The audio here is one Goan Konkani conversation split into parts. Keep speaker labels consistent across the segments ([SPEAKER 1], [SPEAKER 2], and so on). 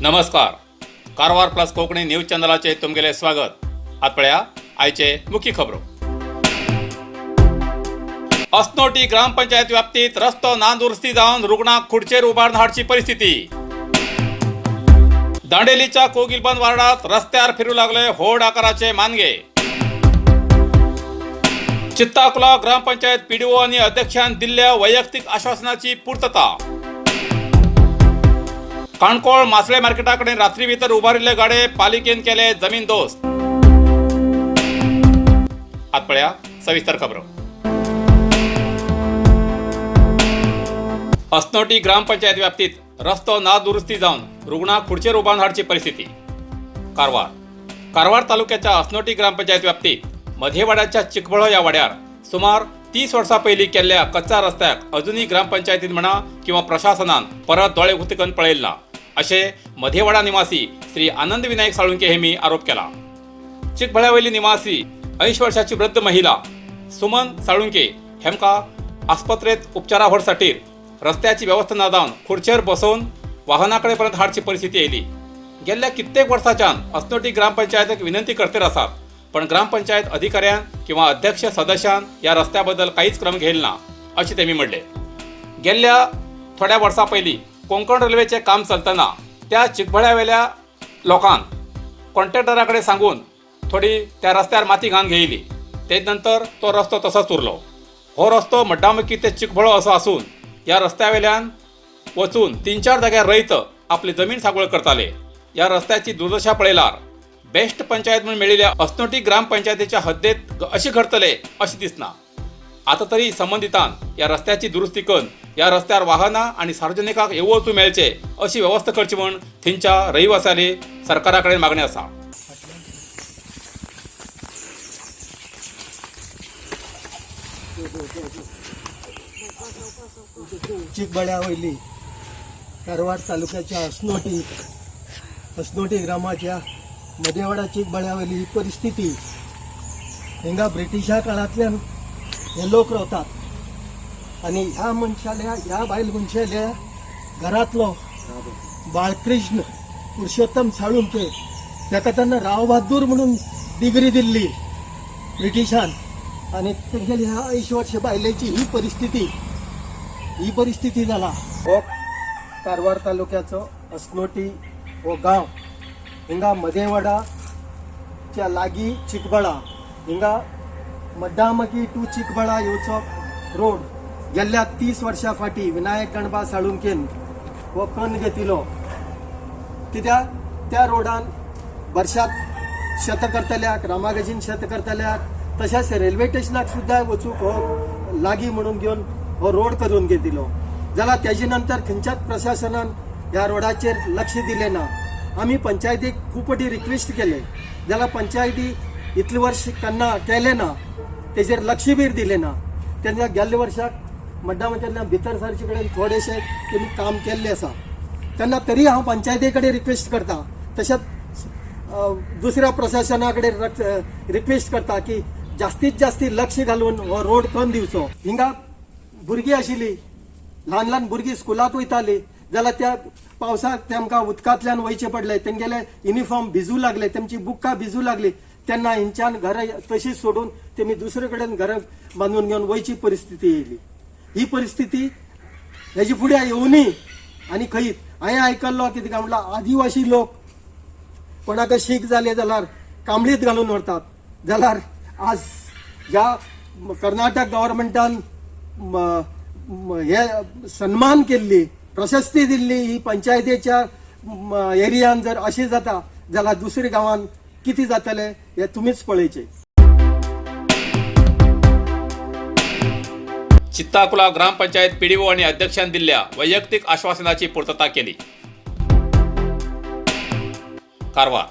[SPEAKER 1] नमस्कार, कारवार प्लस कोंकणी न्यूज चॅनलाचे तुमगेले स्वागत. आत पळया आयचे मुख्य खबरो. असनोटी ग्रामपंचायत व्याप्तीत रस्तो नादुरुस्ती जावन रुग्णाक खुर्चेर उबारून हाडची परिस्थिती. दांडेलीच्या कोगिलबंद वार्डात रस्त्यार फिरू लागले होड आकाराचे मानगे. चित्ताकुला ग्रामपंचायत पीडीओ आणि अध्यक्षान दिल्ल्या वैयक्तिक आश्वासनाची पूर्तता. काणकोण मासळे मार्केटाकडे रात्री भितर उभारिल्ले गाडे पालिकेन केले जमीन दोस्त. आत पळया सविस्तर खबरो. असनोटी ग्रामपंचायत व्याप्तीत रस्तो नादुरुस्ती जावन रुग्णाक खुर्चेर उबारून हाडची परिस्थिती. कारवार. कारवार तालुक्याच्या असनोटी ग्रामपंचायत व्याप्तीत मध्येवाड्याच्या चिखबळो ह्या वाड्यार सुमार 30 वर्सां पयलीं केल्ल्या कच्चा रस्त्याक अजुनूय ग्रामपंचायतीन म्हणा किंवा प्रशासनान परत दोळे उक्ते करून पळयलें ना, अशें मध्येवाडा निवासी श्री आनंद विनायक साळुंके हेमी आरोप केला. चिखबळ्यावयली निवासी 80 वर्षाची वृद्ध महिला सुमन साळुंके हेमका आस्पत्रेत उपचारा खातीर रस्त्याची व्यवस्था ना जावन खुर्चेर बसोवन वाहनाकडे पर्यंत हाडची परिस्थिती येयली. गेल्ल्या कित्येक वर्साच्यान असनोटी ग्रामपंचायतीक विनंती करतेर आसात, पण ग्रामपंचायत अधिकाऱ्यान किंवा अध्यक्ष सदस्यान ह्या रस्त्या बद्दल कांयच क्रम घेयला ना, अशें तेमी म्हणलें. गेल्ल्या थोड्या वर्सां पयलीं कोंकण रेल्वेचें काम चलतना त्या चिखबळ्यावेल्या लोकांक कॉन्ट्रॅक्टरा कडेन सांगून थोडी त्या रस्त्यार माती घालून घेयली. ते नंतर तो रस्तो तसोच उरलो. हो रस्तो मड्डामकी ते चिखबळो असो आसून ह्या रस्त्या वयल्यान वचून 3-4 जाग्यार रयत आपली जमीन सागवळ करताले. ह्या रस्त्याची दुर्दशा पळयल्यार बेस्ट पंचायत म्हणून मेळिल्ल्या असनोटी ग्रामपंचायतीच्या हद्देत अशें घडतलें अशें दिसना. आतां तरी संबंदितान ह्या रस्त्याची दुरुस्ती करून ह्या रस्त्यार वाहनां आनी सार्वजनिकांक येवो वचूं मेळचें अशी वेवस्था करची म्हूण थंयच्या रहिवाशांनी सरकारा कडेन मागणी आसा.
[SPEAKER 2] चिखबळ्या वयली कारवार तालुक्याच्या असनोटी असनोटी ग्रामाच्या मदेवाडा चिखबळ्या वयली ही परिस्थिती. हिंगा ब्रिटिशा काळांतल्यान हे लोक रावतात आनी ह्या मनशाल्या, ह्या बायल मनशाल्या घरांतलो बाळकृष्ण पुरुषोत्तम साळुंके ताका तेन्ना राव बहादूर म्हणून डिग्री दिल्ली ब्रिटिशान आनी तेंगेली ह्या 80 वर्ष बायलेची ही परिस्थिती, ही परिस्थिती जाला. हो कारवार तालुक्याचो असनोटी हो गांव. हिंगा मदेवाडाच्या लागीं चिखबळा, हिंगा मड्डामकी टू चिखबळा येवचो रोड गेल्ल्या 30 वर्सां फाटीं विनायक गणबा साळुंकेन हो कन्न घेतिलो. कित्याक त्या रोडान वर्षात शेतां करतल्याक, रामागजीन शेतां करतल्याक, तशेंच रेल्वे स्टेशनाक सुद्दां वचूंक हो लागीं म्हणून घेवन हो रोड करून घेतिलो. जाल्यार तेजे नंतर खंयच्याच प्रशासनान ह्या रोडाचेर लक्ष दिलें ना. आमी पंचायतीक खूब फावटी रिक्वेस्ट केले, जाल्यार पंचायती इतले वर्ष केन्ना केलें ना, तेजेर लक्ष बी दिलें ना. तेन्ना गेल्ल्या वर्साक मड्डामच्यांतल्यान भितर सरचे कडेन थोडेशें तेमी काम केल्लें आसा. तेन्ना तरी हांव पंचायती कडेन रिक्वेस्ट करता, तशेंच दुसऱ्या प्रशासना कडेन रिक्वेस्ट करता की जास्तीत जास्ती लक्ष घालून हो रोड करून दिवचो. हिंगा भुरगीं आशिल्ली, ल्हान ल्हान भुरगीं स्कुलाक वयतालीं, जाल्यार त्या पावसाक तेमकां उदकांतल्यान वयचें पडलें. तेंगेले युनिफॉर्म भिजू लागले, तेमची बुकां भिजू लागली. तेन्ना हिंच्यान घरां तशीच सोडून तेमी दुसरे कडेन घरां बांदून घेवन वयची परिस्थिती येयली. ही परिस्थिती हेजी फुडें येवनी. आनी खंयच हांवें आयकल्लो कितें काय म्हटल्यार आदिवासी लोक कोणाक शीक जाले जाल्यार कांबळीत घालून व्हरतात. जाल्यार आज ह्या कर्नाटक गव्हर्मेंटान हे सन्मान केल्ली, प्रशस्ती दिल्ली ही पंचायतीच्या एरियान जर अशें जाता जाल्यार दुसऱ्या गांवान कितें जातलें हें तुमीच पळयचें.
[SPEAKER 1] चित्ताकुला ग्रामपंचायत पीडीओ आणि अध्यक्षान दिल्ल्या वैयक्तिक आश्वासनाची पूर्तता केली. कारवार.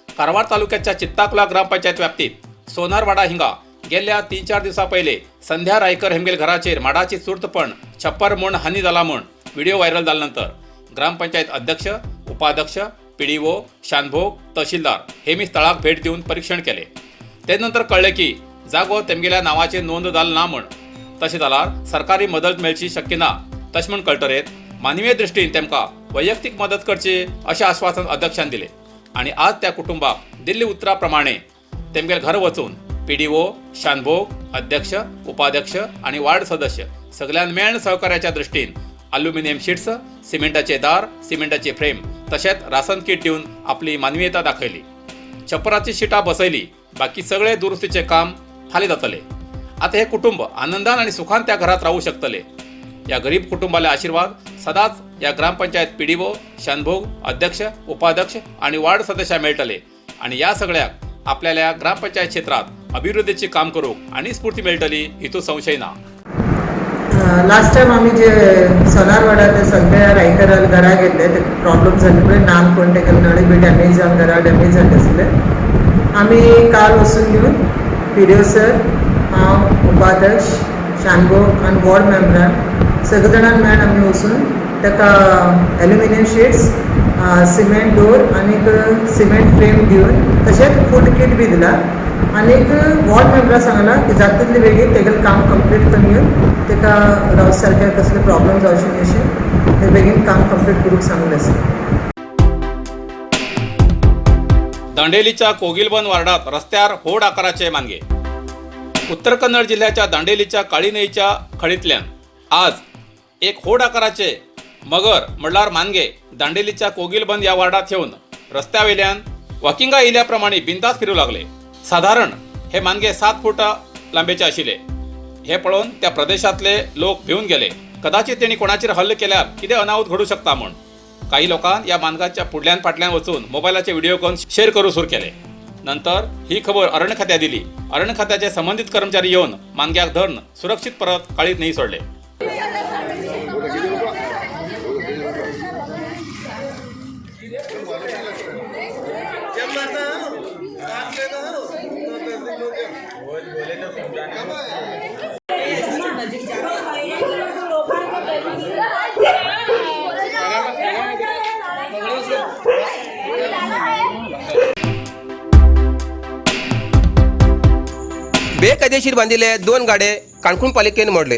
[SPEAKER 1] कारवार तालुक्याच्या चित्ताकुला ग्रामपंचायत व्याप्तीत सोनारवाडा हिंगा गेल्या 3-4 दिवसां पयले संध्या रायकर हेमगेल घराचेर माडाची चुर्तपण छप्पर म्हूण हानी जाला म्हूण व्हिडिओ व्हायरल जाल्या नंतर ग्रामपंचायत अध्यक्ष, उपाध्यक्ष, पीडीओ, शानभोग, तहसीलदार हे मी स्थळाक भेट दिवन परीक्षण केले. ते नंतर कळ्ळें की जागो तेमगेल्या नावाचेर नोंद जाल ना म्हूण. तशें जाल्यार सरकारी मदत मेळची शक्य ना तशें म्हूण कळटरेत मानवीय दृश्टीन तेमकां वैयक्तीक मदत करची अशें आश्वासन अध्यक्षान दिलें आनी आज त्या कुटुंबाक दिल्ली उतरा प्रमाणे तेमगेल घर वचून पीडीओ, शानभोग, अध्यक्ष, उपाध्यक्ष आनी वार्ड सदस्य सगळ्यान मेळन सहकार्याच्या दृश्टीन अल्युमिनियम शीट्स, सिमेंटाचे दार, सिमेंटाची फ्रेम तशेंच रासन किट दिवन आपली मानवीयता दाखयली. छप्पराची शिटां बसयली, बाकी सगळे दुरुस्तीचे काम फाल्यां जातले. आता हे कुटुंब आनंदान आणि सुखान त्या घरात राहू शकतले. या गरीब कुटुंबाला आशीर्वाद सदांच या ग्रामपंचायत पीडीओ, शानभोग, अध्यक्ष, उपाध्यक्ष आणि वार्ड सदस्या मेळटले आणि या सगळ्याक आपल्याला ग्रामपंचायत क्षेत्रात अभिवृद्धीची काम करूक आणि स्फूर्ती मेळटली हितू संशय ना.
[SPEAKER 3] लास्ट टायम आमी जे सोनारवाडा ते सगळ्या रायकराल घरा गेल्ले ते प्रॉब्लम जाले पळय, नाल कोण तेगेले नळी बी डॅमेज जावन घरा डॅमेज जाल्ले आसले. आमी काल वचून घेवन पी डी ओ सर, हांव, उपाध्यक्ष शानभोग आनी वॉर्ड मेंबरान सगळे जाणां मेळून आमी वचून ताका एल्युमिनियम शिट्स, सिमेंट डोर आनीक सिमेंट फ्रेम दिवन तशेंच फूड किट बी दिला. आनीक वॉर्ड मेंबरा सांगला की जाता तितले बेगीन तेगेलें काम कंप्लीट करून घेवन ताका रावत सारकें कसलें प्रॉब्लम जावचें न्ही अशें ते बेगीन काम कंप्लीट करूंक सांगलें आसा.
[SPEAKER 1] दांडेलीच्या कोगिलबन वार्डात रस्त्यार होड आकाराचे मानगे. उत्तर कन्नड जिल्ह्याच्या दांडेलीच्या काळी न्हंयच्या खळींतल्यान आज एक होड आकाराचे मगर म्हणल्यार मानगे दांडेलीच्या कोगिलबंद ह्या वार्डात येवन रस्त्या वयल्यान वॉकिंगा येयल्या प्रमाणे बिंदास फिरूं लागले. सादारण हे मानगे 7 फुटां लांबेचे आशिल्ले. हे पळोवन त्या प्रदेशांतले लोक भिवन गेले. कदाचित तेणी कोणाचेर हल्लो केल्यार कितें अनाहूत घडूं शकता म्हूण काही लोकांक ह्या मानगाच्या फुडल्यान फाटल्यान वचून मोबायलाचे व्हिडिओ करून शेअर करूं सुरू केले. नंतर ही खबर अरण्य खात्याक दिली. अरण्य खात्याचे संबंधित कर्मचारी येवन मानग्याक धरून सुरक्षित परत काळीत न्हंय सोडले.
[SPEAKER 4] बेकायदेशीर बांदिल्ले 2 गाडे काणकोण पालिकेन मोडले.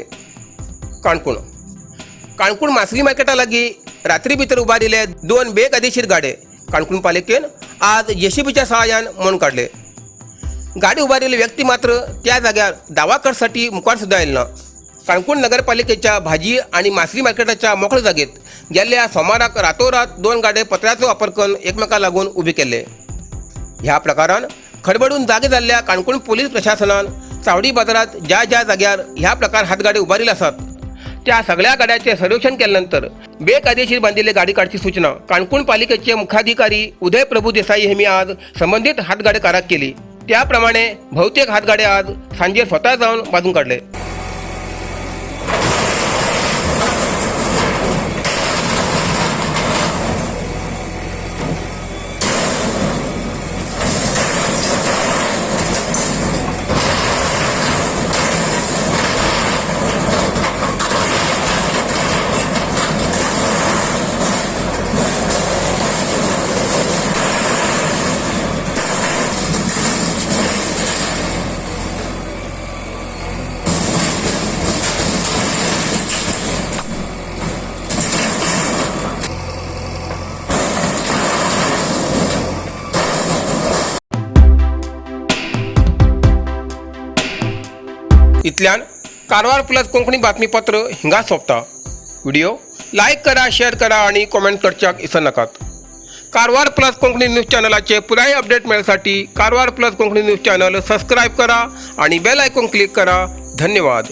[SPEAKER 4] काणकोण काणकोण मासळी मार्केटा लागीं रात्री भितर उबारिल्ले 2 बेकायदेशीर गाडे काणकोण पालिकेन आज जेसीबीच्या सहाय्यान मोडून काडले. गाडी उबारिल्ले व्यक्ती मात्र त्या जाग्यार दावा करसाठी मुखार सुद्दां आयल ना. काणकोण नगरपालिकेच्या भाजी आनी मासळी मार्केटाच्या मोकळे जागेत गेल्ल्या सोमाराक रातोरात 2 गाडे पत्र्याचो वापर करून एकमेका लागून उबे केल्ले. ह्या प्रकारान खडबडून जागे जाल्ल्या काणकोण पोलीस प्रशासनान चावडी बाजारात ज्या ज्या जाग्यार ह्या प्रकार हातगाडी उबारिल्ले आसात त्या सगळ्या गाड्याचे सर्वेक्षण केल्या नंतर बेकायदेशीर बांदिल्ले गाडी काडची सूचना काणकोण पालिकेचे मुख्याधिकारी उदय प्रभू देसाई हेमी आज संबंधित हातगाडेकाराक केली. त्याप्रमाणे बहुतेक हातगाडे आज सांजेर स्वतः जावन बांदून काडले. इतल्यान कारवार प्लस कोंकणी बातमीपत्र हिंगा सोंपता. व्हिडिओ लायक करा, शेअर करा आणि कॉमेंट करच्याक इसरनाकात. कारवार प्लस कोंकणी न्यूज चॅनलाचे पुराय update मेळसाठी Karwar plus Konkani news channel subscribe करा आणि बेल आयकॉन क्लिक करा. धन्यवाद.